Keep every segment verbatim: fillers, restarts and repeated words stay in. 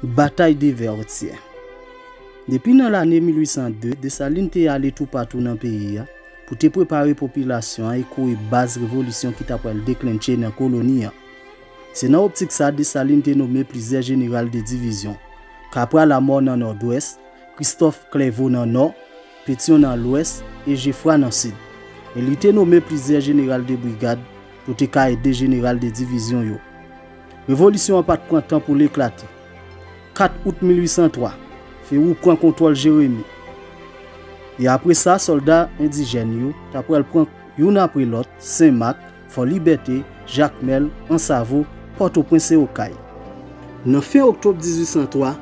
Batay de Vètyè. Depi nan lane mil uit san de, Desalin te ale toupatou nan peyi a pou te prepare popilasyon an e kore baz revolisyon ki ta pral deklentche nan koloni an. Se nan optik sa Desalin te nonmen plizyè jeneral de divizyon, Kapra Lamò nan Nòdwès, Kristòf Klèvo nan Nò, Petyon nan Lwès e Jefra nan Sid. E li te nonmen plizyè jeneral de brigad pou te ka ede jeneral de divizyon yo. Revolisyon an pa t pran tan pou l eklate. Kat out mil uit san twa, Ferou pran kontwòl Jeremi. E apre sa, sòlda endijèn yo ta pral pran youn apre lòt Senmak, Fò Libète, Jakmèl, Ansavo, Pòtoprens e Okay. Nan fen oktòb dizuit san twa,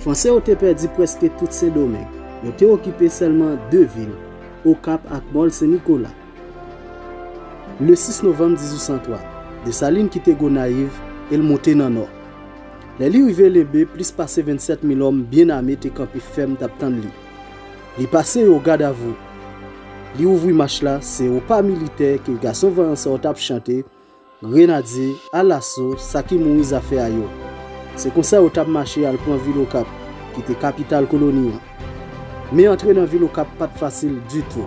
Fransè yo te pèdi prèske tout Sendomeng. Yo te okipe sèlman de vil, Okap ak Mòl Sen Nikola. Le sis novanm dizuit san twa, Desalin kite Gonayiv e l monte nan Nò. Lè li rive Lenbe, plis pase vennsèt mil òm byen ame te kanpe fèm t ap tann li. Li pase yo gadavou. Li ouvri mach la, se opa militè ke gason vanyan sa yo t ap chante, Grenadye, alaso, sa ki mouri zafè a yo. Se konsa yo t ap mache al pran vil Okap, ki te kapital koloni an. Men antre nan vil Okap pa t fasil ditou,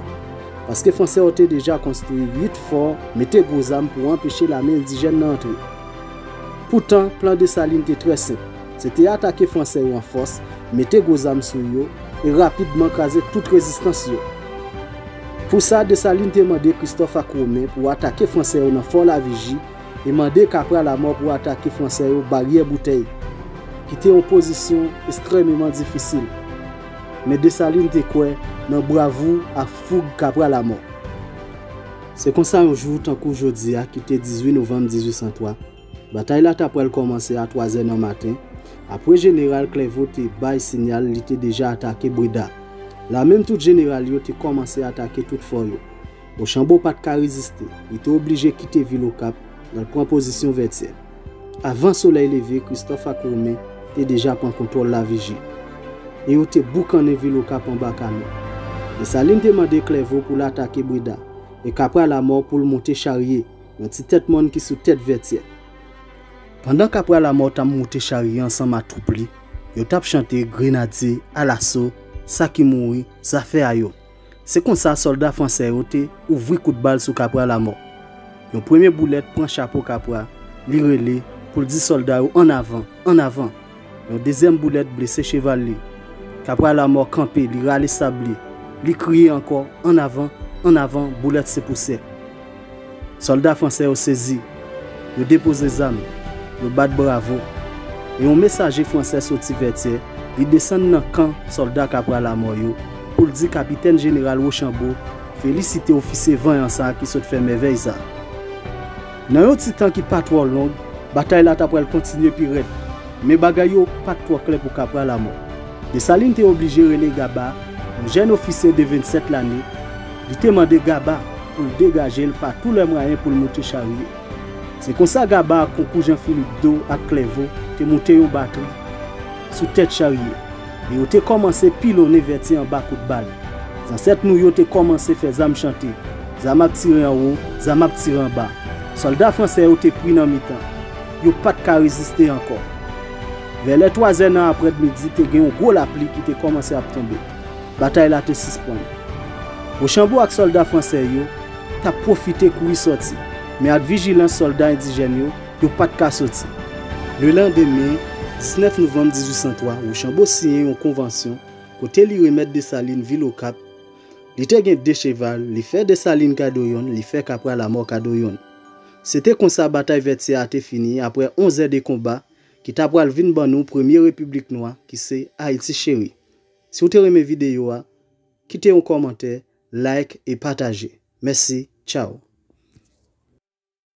paske Fransè yo te deja konstwi uit fò, mete gwo zam pou anpeche lame endijèn nan antre. Poutan, plan Desalin te trè senp. Se te atake Fransè yo an fòs, mete gwo zam sou yo, e rapidman kraze tout rezistans yo. Pou sa, Desalin te mande Kristòf ak Women pou atake Fransè yo nan Fò Laviji e mande Kapra Lamò pou atake Fransè yo Baryè Boutèy, ki te yon pozisyon ekstrèmeman difisil. Men Desalin te kwè nan bravou ak foug Kapra Lamò. Se konsa yon jou tankou jodi a ki te dizuit novanm dizuit san twa, batay la ta pral kòmanse a twazè nan maten, apre jeneral Klèvo te bay siyal li te deja atake Breda. La menm tout jeneral yo te kòmanse atake tout fò yo. Wochanbo pa t ka reziste, li te oblije kite vil Okap, al pran pozisyon Vètyè. Avan solèy leve, Kristòf ak Women te deja pran kontwòl Laviji. E yo te boukannen vil Okap anba kanon. Desalin te mande Klèvo pou l atake Breda, e Kapra Lamò pou l monte charye, yon ti tèt mòn ki sou tèt Vètyè. Pandan Kapra Lamò t ap monte charye ansanm ak twoup li, yo t ap chante Grenadye, alaso, sa ki mouri, zafè a yo. Se konsa sòlda fransè yo te ouvri kout bal sou Kapra Lamò. Yon premye boulèt pran chapo Kapra, li rele pou l di sòlda yo ann avan, ann avan. Yon dezyèm boulèt blese cheval li. Kapra Lamò kanpe, li rale sab li. Li kriye ankò, ann avan, ann avan, boulèt se pousè. Sòlda fransè yo sezi. Yo depoze zam. Yo bat bravo. E yon mesaje fransè soti Vètyè, li desann nan kan sòlda Kapra Lamò yo pou l di kapitèn jeneral Wochanbo felisite ofisye vanyan sa a ki sot fè mèvèy sa a. Nan yon ti tan ki pa twò long, batay la ta pral kontinye pi rèd. Men bagay yo pa t twò klè pou Kapra Lamò. Desalin te oblije rele Gaba, yon jèn ofisye de vennsèt lane. Li te mande Gaba pou l degaje l pa tou lè mwayen pou l moute charye. Se konsa Gaba ak konkou Jan Filip Do ak Klèvo te moute yon batri sou tèt charye. E yo te kòmanse pilonnen Vètyè anba kout bal. Zansèt nou yo te kòmanse fè zam chante. Zam ap tire anwo, zam ap tire anba. Sòlda fransè yo te pri nan mitan. Yo pa t ka reziste ankò. Vè lè twazè nan aprèmidi, te gen yon gwo lapli ki te kòmanse ap tonbe. Batay la te sispann. Wochanbo ak sòlda fransè yo t ap pwofite kouri sòti, men ak vijilans sòlda endijèn yo, yo pa t ka soti. Lelandemen, diznèf novanm dizuit san twa, Wochanbo siyen yon konvansyon kote li remèt Desalin vil Okap. Li te gen de cheval, li fè Desalin kado yonn, li fè Kapra Lamò kado yonn. Se te konsa batay Vètyè a te fini apre onz è de konba ki ta pral vin ban nou premye repiblik nwa ki se Ayiti Cheri. Si w te renmen videyo a, kite yon kòmantè, like e pataje. Mèsi, tchaw.